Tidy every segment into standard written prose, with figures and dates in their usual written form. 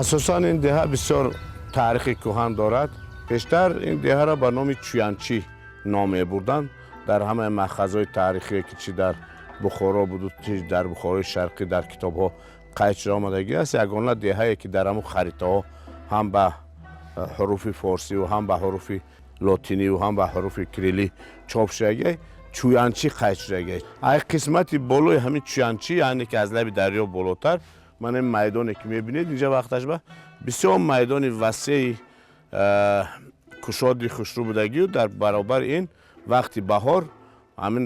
Асосан ин деҳа бисёр таърихи кӯҳан дорад. Пештар ин деҳаро ба номи Чуянчӣ ном мебурданд. Дар ҳамаи маъхазҳои таърихие, ки чӣ дар Бухоро буду, чӣ дар Бухорои Шарқӣ, дар китобҳо қайд шуда омадагӣ аст. Ягона деҳае, ки дар ҳамун харитаҳо ҳам ба ҳуруфи форсиву ҳам ба ҳуруфи лотиниву ҳам ба ҳуруфи кирилӣ чоп шудагӣ, Чӯянчӣ қайд шудагӣ. Ай қисмати болои ҳамин Чӯянчӣ, яъне ки аз лаби дарё болотар, ман ин майдоне, ки мебинед, инҷа вақташ ба бисёр майдони васеи кушоди хушрӯ будагию дар баробари ин вақти баҳор ҳамин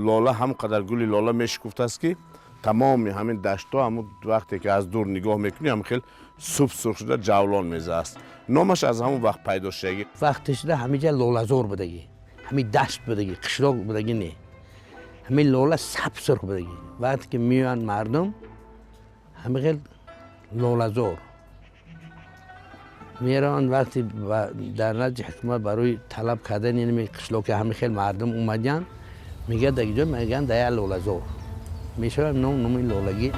лола, ҳам қадар гули лола мешукуфтааст, ки тамоми ҳамин даштҳо, ҳамун вақте ки аз дур нигоҳ мекунӣ, ҳам хел суб сурх шуда ҷавлон мезааст. Номаш аз ҳамон вақт пайдо шудагӣ. Вақте шуда, ҳамиҷа лолазор будагӣ, ҳамин дашт будагӣ, қишлоқ будагӣ, не, ҳамин лола саб сурх будагӣ. Вақте ки меоянд мардум, ҳамин хел лолазор мераванд. Вақте дар назди ҳукумат барои талаб кардани ин қишлоқи ҳамин хел мардум омадиянд, мегӯяд, дар ҷо мегӯянд, дар як лолазор мешавад ном, номи лолагӣ.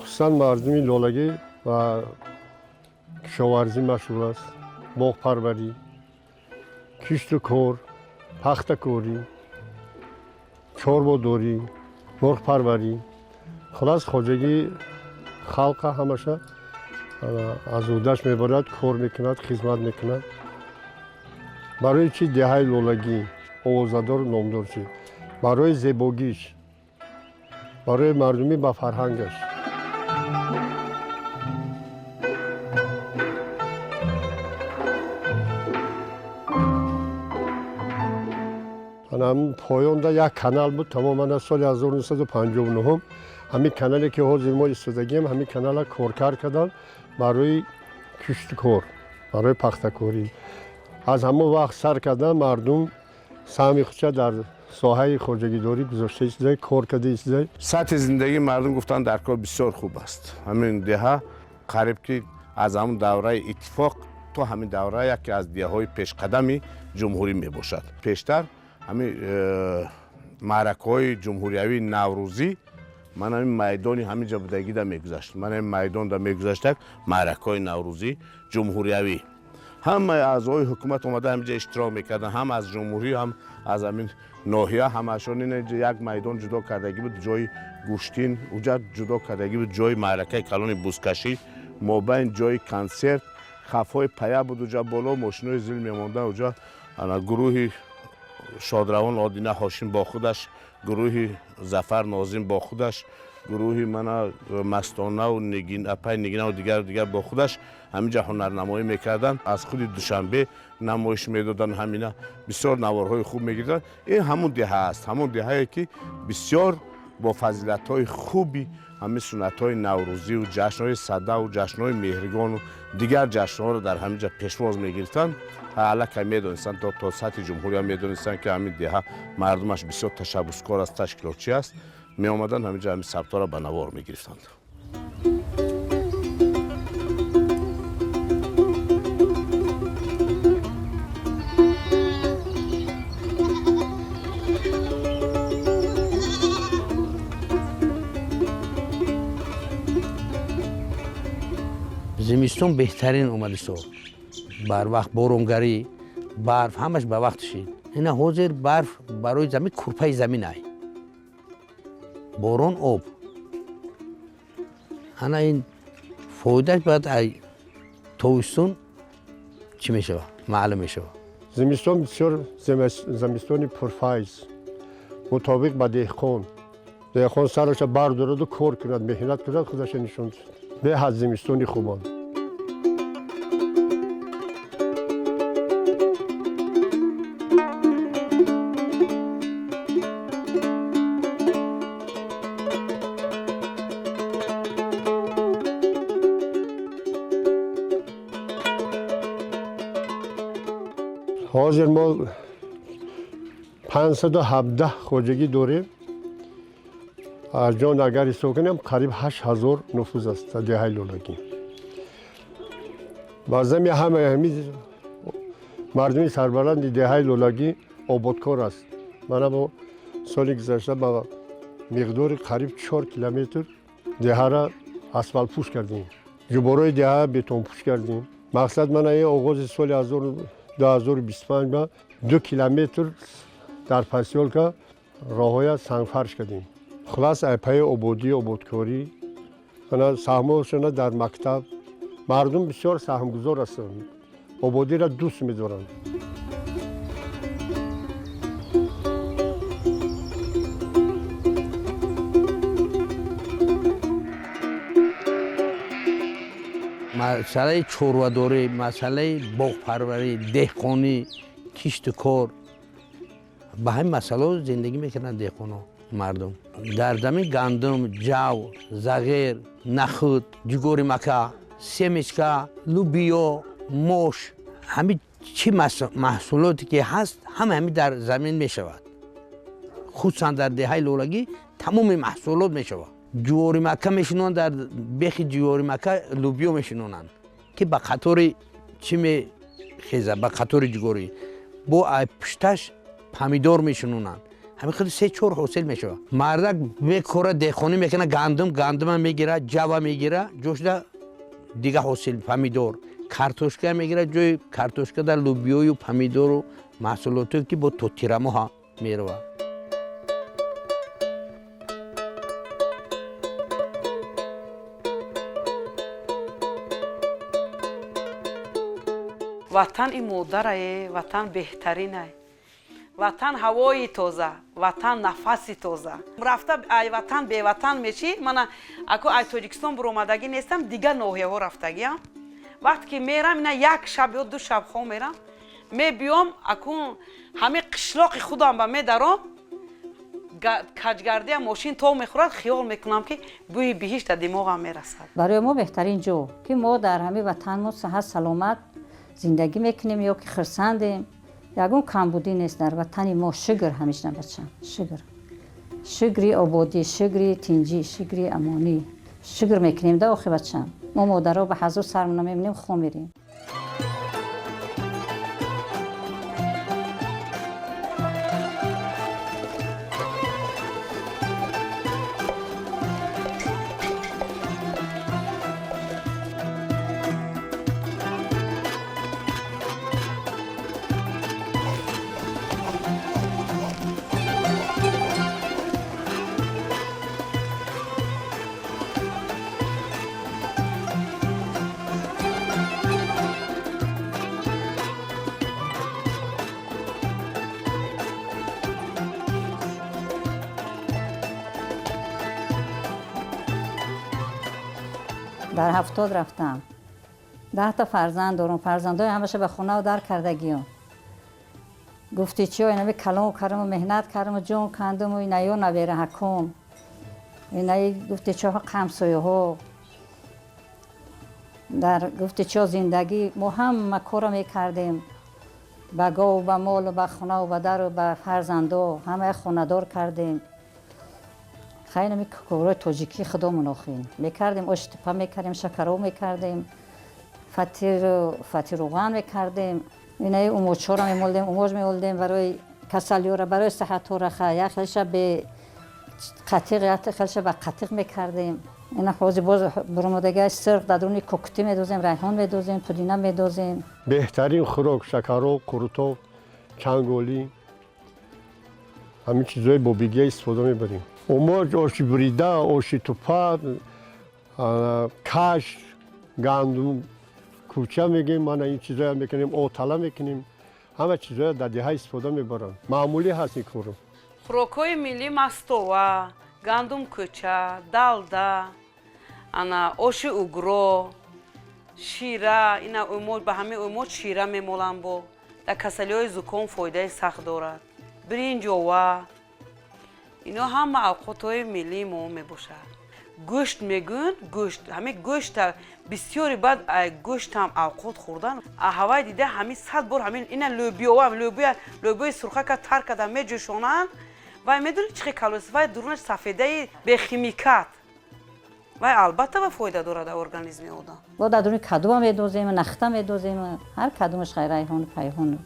Хусусан мардуми Лолагӣ ба кишоварзӣ машғул аст: боғпарварӣ, кишту кор, пахтакорӣ, чорводорӣ, мурғпарварӣ. Хулас, хоҷагии халқа ҳамаша аз ӯҳдаш мебарад, кор мекунад, хизмат мекунад. Барои чӣ деҳаи Лолагӣ овозадор, номдор шуд? Барои зебогиш, барои мардумӣ ба фарҳангаш. Поёнда як канал буд тамоман. Аз соли 1959 ҳамин канале, ки ҳозир мо истодагием, ҳамин канала коркар карданд барои киштукор, барои пахтакорӣ. Аз ҳамон вақт сар кардан, мардум саҳми худша дар соҳаи хоҷагидорӣ гузошта истода, кор карда истода. Сатҳи зиндагии мардум, гуфтан дар кор, бисёр хуб аст. Ҳамин деҳа қариб ки аз ҳамун давраи иттифоқ то ҳамин давра яке аз деҳаҳои пешқадами ҷумҳурӣ мебошад. Пештар ҳамин маъракаҳои ҷумҳуриявии наврӯзӣ ман ҳамин майдони ҳамин ҷа будагида мегузашт. Ман ҳамин майдонда мегузаштак маъракаҳои наврӯзӣ ҷумҳуриявӣ. Ҳамаи аъзои ҳукумат омада ҳаминҷа иштирок мекарданд, ҳам аз ҷумҳурӣ, ҳам аз ҳамин ноҳия. Ҳамаашон инҷа як майдон ҷудо кардагӣ буд, ҷои гӯштин уҷа ҷудо кардагӣ буд, ҷои маъракаи калони бузкашӣ, мобайн ҷои консерт, хафҳои пая буд. Уҷа боло мошинои зил мемонда. Уҷа ана гурӯҳи шодравон Одина Ҳошим бо худаш, гурӯҳи Зафар Нозим бо худаш, гурӯҳи мана Мастонаву апай Нигинаву дигару дигар бо худаш ҳаминҷа ҳунарнамоӣ мекарданд. Аз худи Душанбе намоиш медоданд. Ҳамина бисёр наворҳои хуб мегирифтанд. Ин ҳамун деҳа аст, ҳамун деҳае, ки бисёр бо фазилатҳои хуби ҳамин суннатҳои наврӯзиву ҷашнҳои садаву ҷашнҳои меҳригону дигар ҷашнҳоро дар ҳамин ҷа пешвоз мегирифтанд. Аллакай медонистанд, то сатҳи ҷумҳурия медонистанд, ки ҳамин деҳа мардумаш бисёр ташаббускор аст, ташкилотчӣ аст. Меомаданд ҳамин ҷа, ҳамин сабтҳоро ба навор мегирифтанд. Зимистон беҳтарин омади сол, барвақт боронгарӣ, барф, ҳамаш ба вақт шид. Ина ҳозир барф барои замин курпаи замин ай, борон, об. Ана ин фоидааш бояд ай тобистон чӣ мешавад, маълум мешавад. Зимистон бисёр зимистони пурфайз, мутобиқ ба деҳқон. Деҳқон сараша бардораду кор кунад, меҳнат кунад, худаша нишон беҳад зимистони хубон. Ҳозир мо 517 хоҷагӣ дорем. Аз ҷон агар ҳисоб кунем, қариб 8000 нуфуз аст дар деҳаи Лолагӣ. Ба зами ҳамаи ҳамин Мардуми сарбаланди деҳаи Лолагӣ ободкор аст. Мана бо соли гузашта ба миқдори қариб 4 километр деҳара асфалтпӯш кардем, ҷуборои деҳа бетонпӯш кардем. Мақсад мана е оғози соли 2025 ба 2 километр дар посёлка роҳҳоя сангфарш кардем. Хулас, ай пайи ободӣ, ободкорӣ мана саҳмҳошона дар мактаб мардум бисёр саҳмгузор ҳастанд, ободиро дӯст медоранд. Масъалаи чорвадорӣ, масъалаи боғпарварӣ, деҳқонӣ, кишту кор, ба ҳамин масъалаҳо зиндагӣ мекарданд деҳқонҳо. Мардум дар замин гандум, ҷав, зағир, нахӯд, ҷугори мака, семечка, лубиё, мош, ҳамин чӣ маҳсулоте ки ҳаст, ҳама ҳамин дар замин мешавад. Хусусан дар деҳаи Лолагӣ тамоми маҳсулот мешавад. Ҷувори мака мешинонанд, дар бехи ҷувори мака лубиё мешинонанд, ки ба қатори чӣ мехезад, ба қатори ҷугорӣ. Бо пушташ помидор мешинонанд. Ҳамин худи се чор ҳосил мешавад. Мардак мекора, деҳқонӣ мекунад, гандум, гандума мегирад, ҷава мегирад, ҷошда дига ҳосил помидор, картошка мегирад, ҷои картошка дар лубиёю помидору маҳсулотое ки бо то тирамоҳа меравад. Ватан и модарае, ватан беҳтаринай, ватан ҳавои тоза, ватан нафаси тоза. Рафта ай ватан беватан мешӣ. Мана ако ай Тоҷикистон буромадагӣ нестам, дигар ноҳияҳо рафтагиам. Вақте ки мерам, ина як шаб ё ду шаб хоб мерам, мебиём, акун ҳамин қишлоқи худам ба медаром, каҷгардия мошин то мехӯрад, хиёл мекунам, ки бӯи биҳишт дар димоғам мерасад. Барои мо беҳтарин ҷо, ки мо дар ҳамин ватанмо саҳат саломат зиндагӣ мекунем ё ки хурсандем, ягон камбудӣ нест дар ватани мо. Шукр ҳамешна, бачам, шукр, шукри ободӣ, шукри тинҷӣ, шукри амонӣ, шукр мекунем да. Охи, бачам, мо модаро ба ҳазур сармона мемонем, хо мерем. Дар 70 рафтам, 10 та фарзанд дорам. Фарзандои ҳамаша ба хонау дар кардагиём. Гуфти чиё, инами калон кардаму, меҳнат кардаму, ҷон кандаму, инаё навераҳаком, инаи, гуфти чиё, ҳамсояҳо дар, гуфти чиё, зиндагӣ мо ҳама корро мекардем, ба гову, ба молу, ба хонаву ба дару ба фарзандо, ҳамая хонадор кардем. Хайнами корҳои тоҷикӣ худомон охин мекардем: оши тупа мекардем, шакароб мекардем, фатирруған мекардем, инаи умочҳоро мемолдем, умоҷ мемолдем барои касалиёра, барои саҳатҳора. Ха, як хелша бе қатиқ, як хелша ба қатиқ мекардем. Ина ҳозир боз буромадагиаш сирқ дар дуруни кокутӣ медозем, райҳон медозем, пудина медозем. Беҳтарин хӯрок шакароб, қурутоб, чанголӣ, ҳамин чизҳои бобигия истифода мебарем. Умоҷ, оши бурида, оши тупа, каш, гандум кӯча мегӯем, мана ин чизоя мекунем, отала мекунем, ҳама чизоя дар деҳа истифода мебаранд. Маъмулӣ ҳаст ин корро. Хӯрокҳои миллӣ: мастова, гандум кӯча, далда, ана оши угро, шира. Ина умоҷ, ба ҳамин умоҷ шира мемоланд, бо дар касалиҳои зуком фоидаи сахт дорад. Биринҷова, ино ҳама авқотҳои миллии мо мебошад. Гӯшт мегӯянд, гӯшт, ҳамин гӯшта бисёри баъд гӯштам авқот хӯрдан ҳавай дида, ҳамин сад бор ҳамин ина лӯбиёам, лӯбия, лӯбиёи сурхака тар карда меҷӯшонанд. Вай медонӣ чӣ хел калос, вай дурунаш сафедаи бехимикат. Вай албатта ва фоида дорад дар организми одам. Бо дар дуруни кадуа медозем, нахта медозем, ҳар кадумаш хай райҳону пайҳону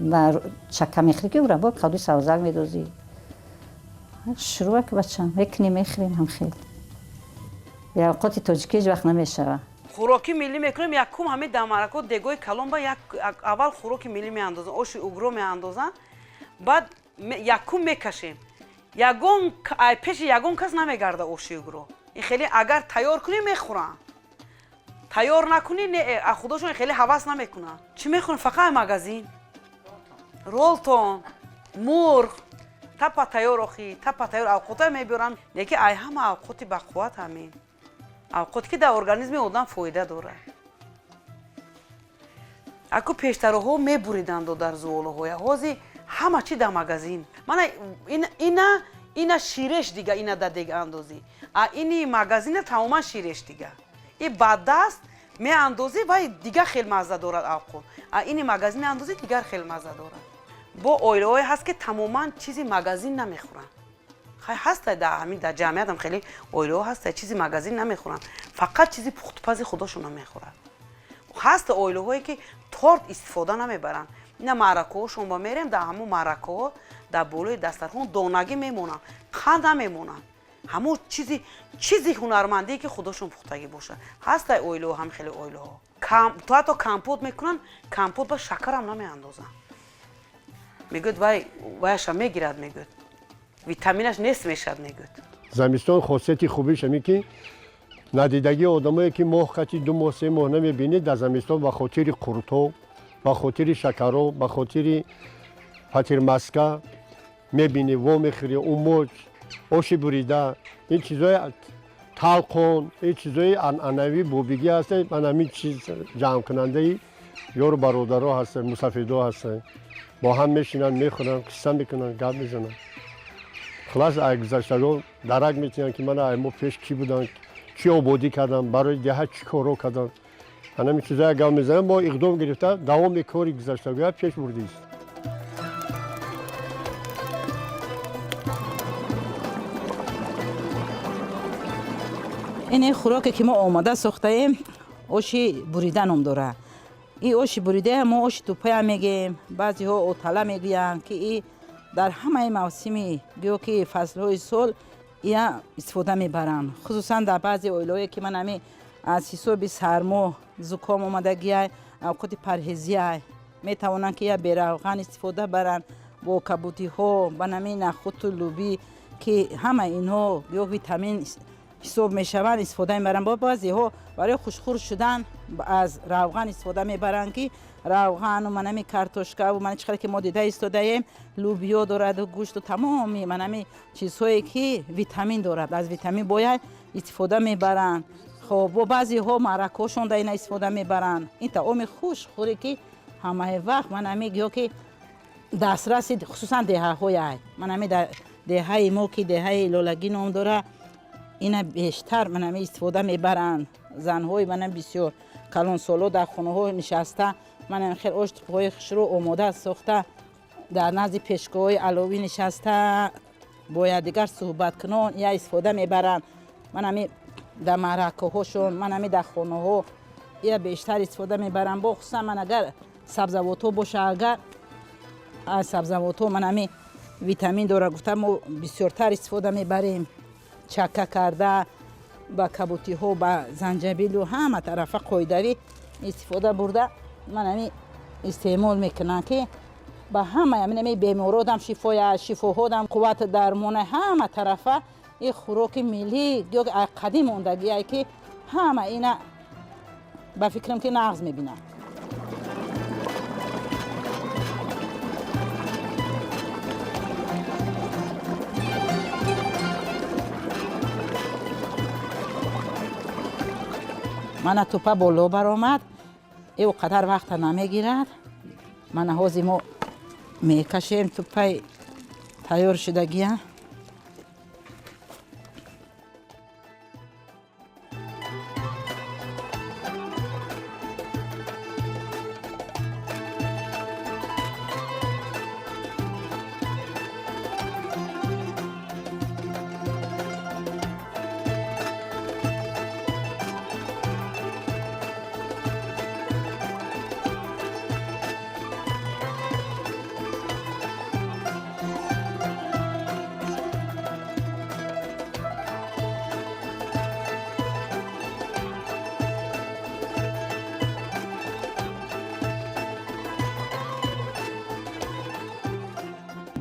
ва чака мехӯри, ки ура бо кадуи савзак медозӣ. Шурӯъ ки бачам мекунем, мехӯрем ҳам хел. Авқоти тоҷикӣ ҳеҷ вақт намешава. Хӯроки миллӣ мекунем, якум ҳамин дамарако дегои калон ба як аввал хӯроки миллӣ меандозанд, оши угро меандозанд, баъд якум мекашем. Ягон пеши ягон кас намегарда оши угро. Ин хеле агар тайёр кунӣ мехӯранд, тайёр накунӣ не, худошон хеле ҳавас намекунанд. Чӣ мехӯранд? Фақат магазин ролтон, мурғ тапа тайёр, охи тапа тайёр авқота мебиёранд. Леки ай ҳама авқоти бақувват ҳамин авқоте ки дар организми одам фоида дорад. Аку пештароҳо мебуриданд дар зуолаҳоя, ҳозир ҳама чи дар магазин. Мана ина ширеш дига, ина дар дег андозӣ, а ини магазина тамоман ширеш дига. И ба даст меандозӣ, вай дига хел мазза дорад авқот, а ини магазин меандозӣ, дигар хел мазза дорад. Бо оилаҳое ҳаст, ки тамоман чизи магазин намехӯранд. Хай, ҳаста дар ҳамин дар ҷамъиятам хеле оилаҳо ҳаста, чизи магазин намехӯранд, фақат чизи пухтупази худошона мехӯрад. Ҳаста оилаҳое, ки торт истифода намебаранд. Ина маъракаҳошон ба мерем, дар ҳамон маъракаҳо дар болои дастархон донагӣ мемонанд, қанд намемонанд, ҳамон чизи ҳунармандие, ки худошон пухтагӣ бошад. Ҳаста оилаҳо, ҳам хеле оилаҳо то ҳатто компот мекунанд, компот ба шакарам намеандозанд. Мегӯяд, вай ваяша мегирад, мегӯяд, витаминаш нест мешавад, мегӯяд. Замистон хосияти хубиш ҳамин, ки надидагии одамое, ки моҳ қати 2 моҳ, 3 моҳ намебинед, дар замистон ба хотири қуртоб, ба хотири шакароб, ба хотири фатирмаска мебинӣ, во мехӯрӣ, умоч, оши бурида, ин чизои талқон, ин чизои анъанавӣ бобигӣ ҳастанд. Ман ҳамин чиз ҷамъкунандаи ёру бародаро ҳастанд, мусафидо ҳастанд, бо ҳам мешинанд, мехӯранд, қисса мекунанд, гап мезананд. Хулас, ай гузаштагон дарак метиҳанд, ки мана ай мо пеш кӣ буданд, чӣ ободӣ карданд, барои деҳа чӣ корҳо карданд. Ҳамин чизоя гап мезанем. Мо иқдом гирифта, давоми кори гузаштагоя пеш бурдист. Ин хӯроке, ки мо омода сохтаем, оши бурида ном дорад. Ин оши бурида мо оши тупая мегӯем, баъзеҳо отала мегӯянд, ки и дар ҳамаи мавсими, гӯё ки фаслҳои сол ия истифода мебаранд, хусусан дар баъзе оилаҳое, ки ман ҳами аз ҳисоби сармо, зуком омадагиай, авқоти парҳезиай, метавонанд, ки я беравған истифода баранд, бо кабутиҳо, ба нами нахуту лубӣ, ки ҳама инҳо ё витамин ҳисоб мешаванд, истифода мебаранд. Бо баъзеҳо барои хушхӯр шудан аз равған истифода мебаранд, ки равғану манами картошкаву мана чӣ қадр ки мо дида истодаем, лӯбиё дораду гӯшту тамоми манами чизҳое, ки витамин дорад, аз витамин бояд истифода мебаранд. Хоб, бо баъзеҳо маъракаҳошон дар ина истифода мебаранд. Ин таоми хушхӯре, ки ҳамаи вақт манами ё ки дастраси, хусусан деҳаҳояй, манами дар деҳаи мо, ки деҳаи Лолагӣ ном дорад, ина бештар манами истифода мебаранд. Занҳои манам бисёр калонсоло дар хонаҳо нишаста, манам хел ош тупҳои хушрӯ омода сохта, дар назди пешгоҳҳои аловӣ нишаста, бо якдигар суҳбаткунон я истифода мебаранд. Манами дар маъракаҳошон, манами дар хонаҳо я бештар истифода мебаранд. Бо хусусан ман агар сабзавотҳо боша, агар аз сабзавотҳо манами витамин дора гуфта, мо бисёртар истифода мебарем, чака карда, ба кабутиҳо, ба занҷабилу ҳама тарафа қоидавӣ истифода бурда, манами истеъмол мекунанд, ки ба ҳама ҳаминами бемородам шифоя, шифоҳодам қувват, дармона, ҳама тарафа. Ин хӯроки миллӣ ё қадим мондагие, ки ҳама ина ба фикрам, ки нағз мебинанд. Мана тупа боло баромад, ӯ қадар вақта намегирад. Мана ҳозир мо мекашем тупаи тайёр шудагия.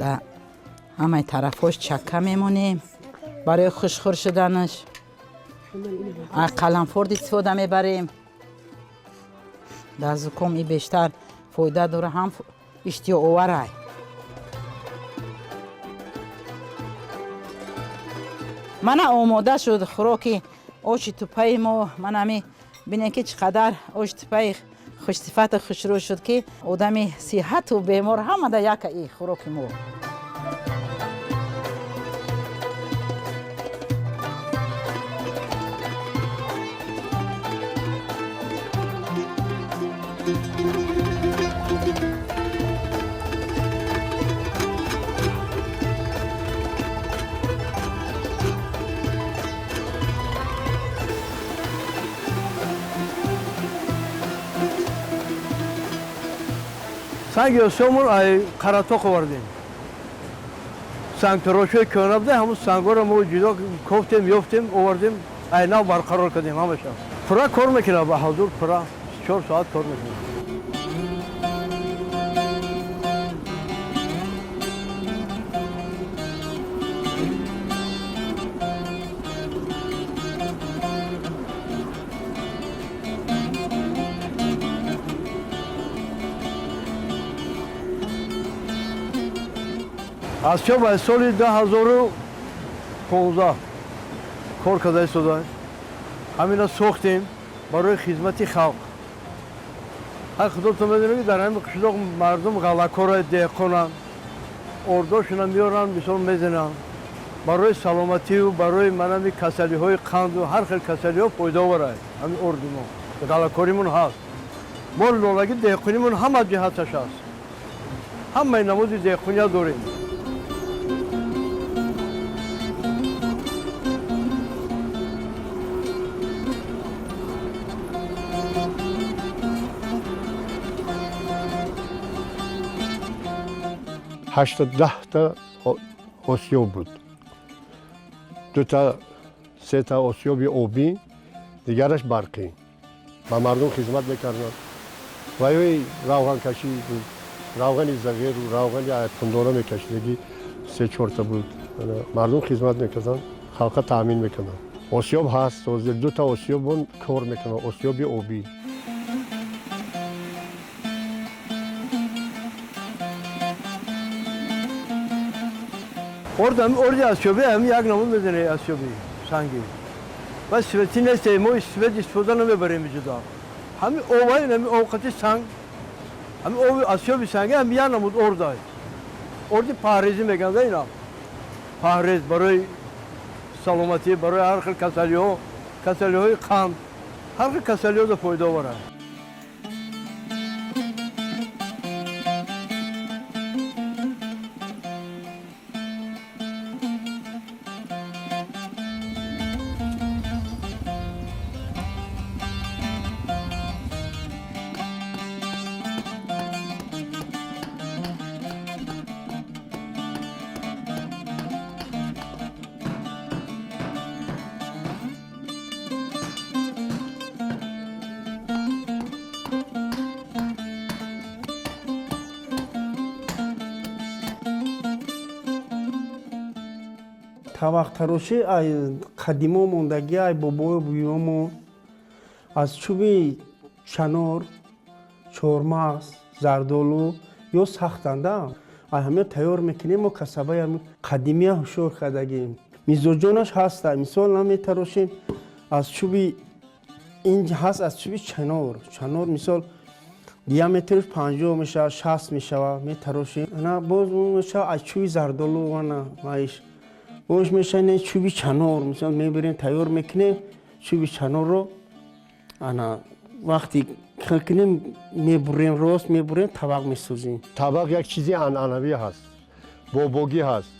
Дар ҳамаи тарафҳош чакка мемонем барои хушхӯр шуданаш. Қаламфорд истифода мебарем. Дар зуком и бештар фоида дора, ҳам иштиҳооварай. Мана омода шуд хӯроки оши тупаи мо. Ман ҳами бинем, ки чӣ қадар оши тупаи хушсифату хушрӯ шуд, ки одами сиҳату бемор ҳамада яка и хӯроки мо. Санги осиёмон ай Қаратоқ овардем. Сангтарошҳои кӯҳна буда, ҳамун сангҳоро мо ҷудо кофтем, ёфтем, овардем, ай нав барқарор кардем ҳамаша. Пурра кор мекунад, ба ҳозир пурра 4 соат кор мекунад. Аз чо ба соли 2015 кор карда истода. Ҳамина сохтем барои хизмати халқ. Ҳар худотон медонед, ки дар ҳамин қишлоқ мардум ғаллакора, деҳқонанд, ордошона меоранд, мисол мезананд. Барои саломатию барои манами касалиҳои қанду ҳар хел касалиҳо фоидаоварад ҳамин орди мо. Ғаллакоримон ҳаст, мо лолаги деҳқонимон ҳама ҷиҳаташ ҳаст, ҳамаи намуди деҳқония дорем. 810 та осиёб буд, дута, сета осиёби обӣ, дигараш барқӣ. Ба мардум хизмат мекарданд. Ваёи равғанкашӣ буд, равғани зағиру равғани пундора мекашидагӣ се чорта буд. Мардум хизмат мекарданд, халқа таъмин мекарданд. Осиёб ҳаст ҳозир, дута осиёбон кор мекунанд, осиёби обӣ. Ордам, орди осиёбӣ ҳам як намуд мезане, осиёби санги. Ва свети нест, мо свет истифода намебарем ҷудо. Ҳами овай, ҳами овқати санг, ҳами ови осиёби санги ҳам як намуд ордай. Орди паҳрезӣ мегӯянд ина. Паҳрез барои саломатӣ, барои ҳар хел касалиҳо, касалиҳои қанд, ҳар хел касалиҳо фоида оварад. Тавақтарошӣ ай қадимо мондагӣ, ай бобою буёмо, аз чӯби чанор, чормағз, зардолу ё сахтанда, ай ҳамин тайёр мекунем. Мо касабаи қадимия ҳушёр кардагим, мизоҷонаш ҳаста. Мисол, наметарошем аз чӯби ин ҳаст, аз чӯби чанор. Чанор, мисол, диаметрш 50 мешавад, 60 мешавад, метарошем. Ана боз мешавад аз чӯби зардолу, ана маиш бош мешавад чӯби чанор. Мисол, мебирем, тайёр мекунем чӯби чанорро. Ана вақти хел кунем, мебурем, рост мебурем, табақ месозем. Табақ як чизи анъанавӣ ҳаст, бобогӣ ҳаст.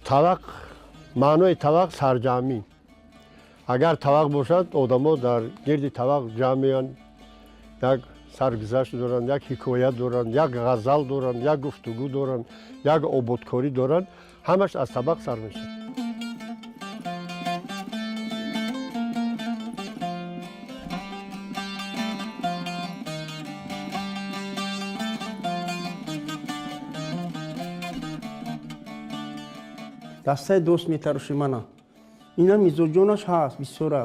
Табақ, маънои табақ сарҷамъӣ. Агар табақ бошад, одамо дар гирди табақ ҷамъ меянд, як саргузашт доранд, як ҳикоят доранд, як ғазал доранд, як гуфтугӯ доранд, як ободкорӣ доранд. Ҳамаш аз табақ сар мешавад. Дастаи дост метарошем мана. Ина мизоҷонаш ҳаст бисёра.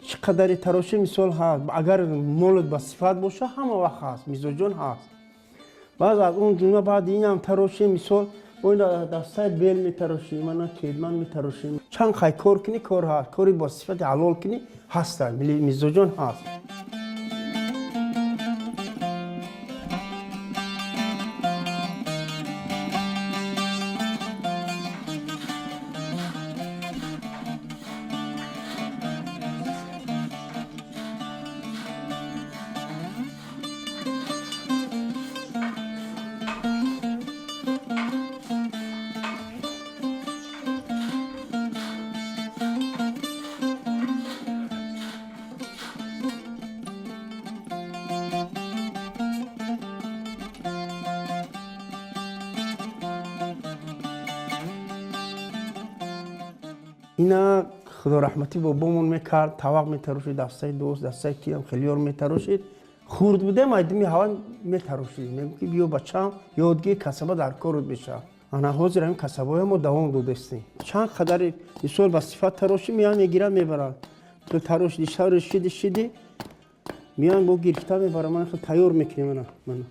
Чӣ қадаре тарошем, мисол ҳаст. Агар молот ба сифат боша, ҳама вақт ҳаст, мизоҷон ҳаст. Баъд аз он ҷумла баъд инам тарошем, мисол дастаи бел метарошем, мана кедман метарошем. Чанд хай кор кунӣ, кор ҳаст. Кори бо сифати ҳалол кунӣ, ҳаста, мизоҷон ҳаст. Ина худо раҳматӣ бобомон мекард, тавақ метарошид, дастаи дост, дастаи киам хелиёр метарошид. Хурд будем, айдими ҳава метарошид. Мегӯ ки биё бачам, ёдгир, касаба дар корот мешавад. Ана ҳозир ҳамин касабаҳоя мо давом додастем. Чанд қадари мисол ба сифат тарошӣ, меян мегиранд, мебаранд. Ту тарошиди, шиди, шиди, меян бо гирифта мебаранд. Ман хел тайёр мекунем ана. Мана.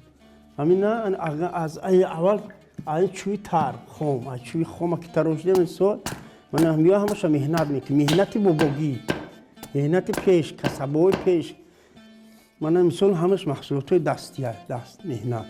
Ҳамина аз аввал ай чӯби тар, хом, ай чӯби хома ки тарошидем мисол, мана меоя ҳамаша меҳнат мекунем. Меҳнати бобогӣ, меҳнати пеш, касабаҳои пеш. Мана мисол ҳамаш маҳсулотҳои дастия, даст меҳнат.